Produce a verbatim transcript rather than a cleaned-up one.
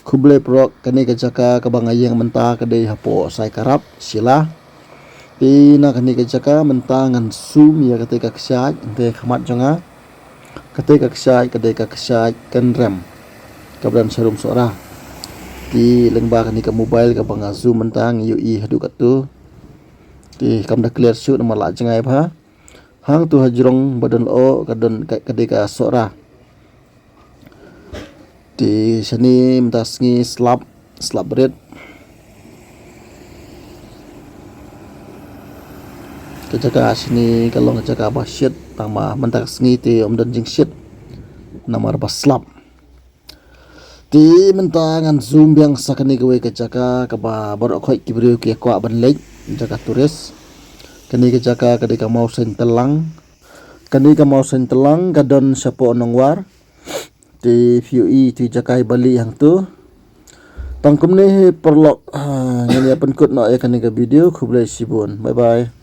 Khublei paralok, kane ka jaka kaba nga ïeng mynta ka dei hapoh Saikarap, Shilla. Te na kane ka jaka mynta ngan zoom ïa kata ka kshaid, hangta khmat jong nga. Kata ka kshaid ka dei ka kshaid Kynrem, kaba don sharum Sohra. Te lyngba kane ka mobile kaba nga zoom mynta nga ïohi haduh katto. Te kam da clear shuh namar la jngai bha. Hangto hajrong ba don lyoh ka don ka, ka dei ka Sohra. Te shane mynta sngi slap, slap bret. Ka jaka shane ka long ka jaka ba shit, tang ba mynta ka sngi te ym don jingshit namar ba slap. Te mynta ngan zoom biang sa kane kawei ka jaka kaba baroh khoit ki briew ki kwah ban leit, jaka tourist. Kane ka jaka ka dei ka Mawseiñ Tyllang. Kane ka Mawseiñ Tyllang ka don shapoh Nongwar. Te phi ïohi te jaka i ba lieh hangto. Tang kumne hi paralok, ah, ngan ïa pynkut noh ïa kane ka video. Khublei shibun. Bye bye.